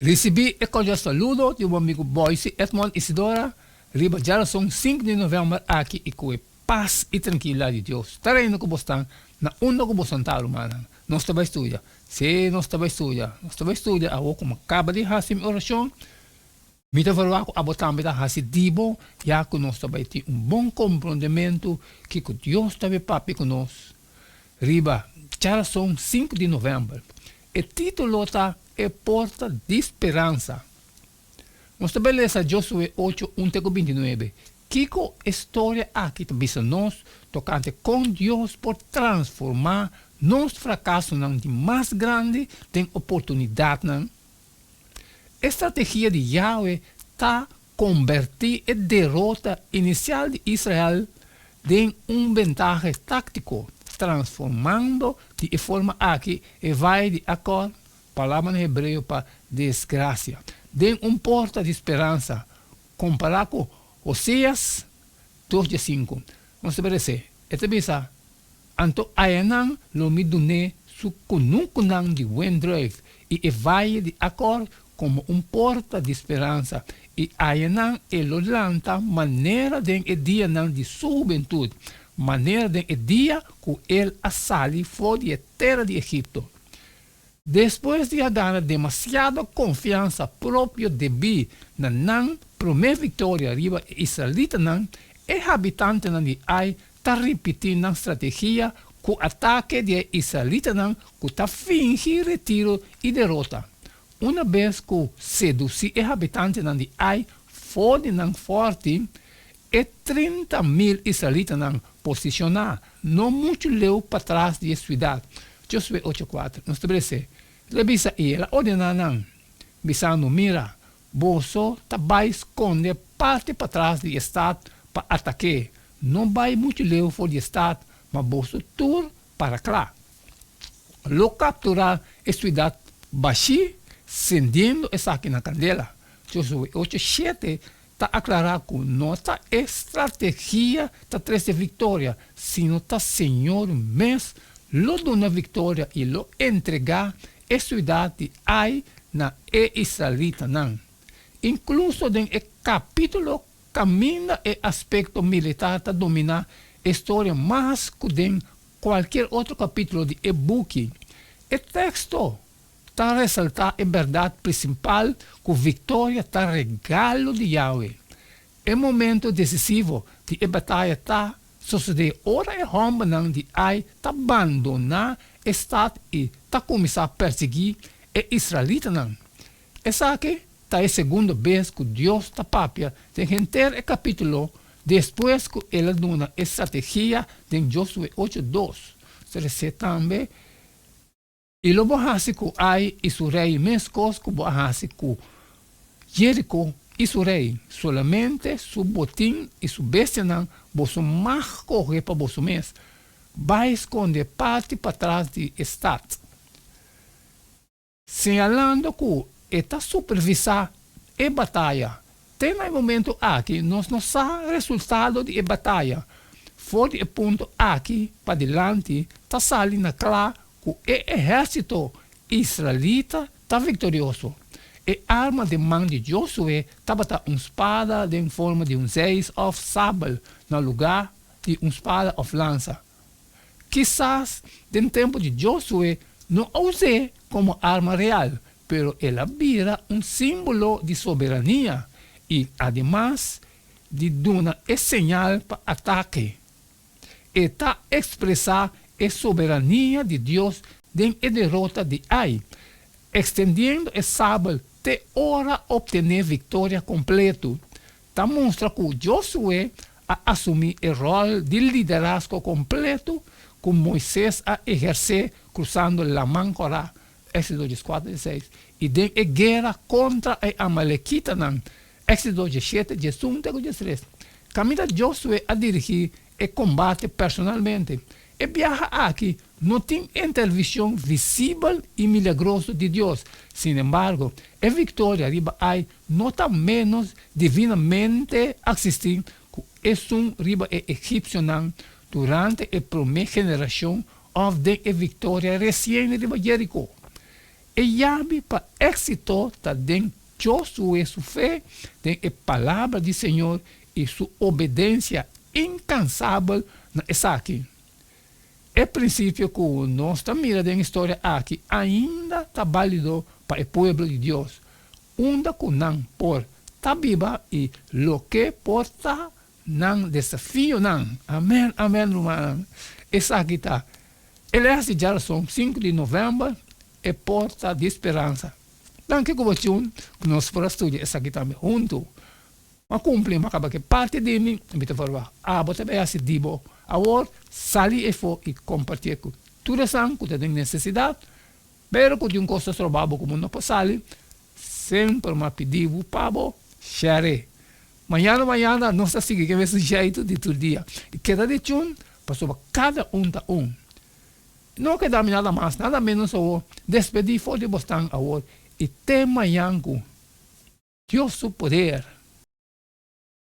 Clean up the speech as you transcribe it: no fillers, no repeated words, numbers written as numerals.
Risibí e kordial saludo di bo amigu Boyce Edmond Isidora riba djarason sinku di novèmber aki i ku e pas i trankilidat di Dios ta reina ku bosnan na unda ku boso ta, rumannan. Nos ta bai studia. Sí, nos ta bai studia. Nos ta bai studia awor ku mi kaba di hasi mi orashon. Mi ta verwagt ku abo tambe ta hasi di bo, ya ku nos ta bai tin un bon komprondementu kiko Dios ta bai papia ku nos riba djarason sinku di novèmber. E título ta E Porta di Speransa. Nos ta bai lesa Josué ocho, un te ku bintinuebe. Kiko e storia aki ta bisa nos tokante kon Dios por transformá nos frakasonan di mas grandi den oportunidatnan? E strategia di Yahweh ta kombertí e derota inisial di Israel den un bentahe táktiko, transformando di e forma aki e Vaye di Akor, palabra na hebreo pa desgrasia, den un porta di speransa, kompará ku Hoseas dos diesinku. Nos ta meresé. E ta bisa, Anto ayanan lo mi dun'é su kunukunan di wendruif i e vaye di Akor komo un porta di speransa, i ayanan e lo lanta manera den e dianan di su hubentut, manera den e dia ku el a sali for di e tera di Egipto. Despues di a gana demasiado konfiansa propio debí na nan promé viktoria riba e israelitanan, e habitantenan di Ai ta ripití nan strategia ku atake di e israelitanan ku ta fingi retiro i derota. Una bes ku sedusí e habitantenan di Ai for di nan fòrti, e 30.000 israelitanan posishoná no muchu leu patras di e siudat. Josué ocho kuater, nos ta bres'é. El a bisa i el a ordená nan, bisando, Mira, boso ta bai skonde parti patras di e stat pa atak'é. No bai muchu leu for di e stat, ma boso tur para kla. Lo kapturá e siudat bashí, sendiendo esaki na kandela. Josué ocho shete ta aklará ku no ta e strategia ta trese viktoria, sino ta Señor mes lo duna viktoria i lo entregá e siudat di Ai na e israelitanan. Inkluso den e kapítulo kaminda e aspekto militar ta dominá e storia mas ku den kualkier otro kapítulo di e buki, e teksto ta resaltá e bèrdat prinsipal ku viktoria ta regalo di Yahweh. E momento desisivo di e bataya ta sosodé ora e hòmbernan di Ai ta bandoná e stat i ta kuminsá persiguí e israelitanan. Esaki ta e segundo bes ku Dios ta papia den henter e kapítulo despues ku el a duna e strategia den Josué ocho dos. Sresé tambe I lo bo hasi ku Ai i su rei meskos ku bo a hasi ku Jeriko i su rei, solamente su botin i su bestianan boso mag kohe pa boso mes. Bai skonde parti patras di e stat. Señalando ku e ta supervisá e bataya. Te na e momento aki nos no sa resultado di e bataya. For di e punto aki padilanti ta sali na kla ku e ehérsito israelita ta viktorioso. E arma den man di Josué tabata un spada den forma di un zeis òf sabel na lugá di un spada òf lansa. Kisas den tempu di Josué no a us'é komo arma real, pero el a bira un símbolo di soberania i ademas di duna e señal pa atake. E ta ekspresá e soberania di Dios den e derota di Ai, ekstendiendo e sabel te ora optené viktoria kompletu. Ta mustra ku Josué a asumí e ròl di liderazgo kompletu ku Moises a ehersé krusando Laman Kòrá, Éksodo dieskuater diesseis, i den e guera kontra e amalekitanan, Éksodo diesshete, diesun te ku diestres. Kaminda Josué a dirigí e kombate personalmente. E biaha aki no tin intervishon visibel i milagroso di Dios. Sinembargo, e viktoria riba Ai no ta ménos divinamente asistí ku esun riba e egipsionan durante e promé generashon òf den e viktoria resien riba Jeriko. E yabi pa éksito ta den Josué su fe den e Palabra di Señor i su obedensia inkansabel na esaki. E prinsipio ku nos ta mira den e storia aki ainda ta bálido pa e pueblo di Dios, unda ku nan por ta biba i loke por ta nan desafionan. Amèn, amèn, rumannan. Esaki ta e lès di djarason sinku di novèmber, E Porta di Speransa. Danki ku bo tune ku nos por a studia esaki tambe huntu. M'a cumpli, m'a caba cu e parti di mi, mi ta verwacht abo ta bay haci di bo. Awor, sali efo y compartié cu tur esnan cu ta den necesidad, pero cu tin un cos ta stroba bo cu bo no por sali, semper m'a pidi bo pa bo share. Mañana mañana nos ta sigui cu e mesun jeito di tur dia. Y keda di tune, pasobra cada un ta un. No keda mi nada mas, nada menos awor, despedi for di bosnan awor y te mañan cu. Dios su poder.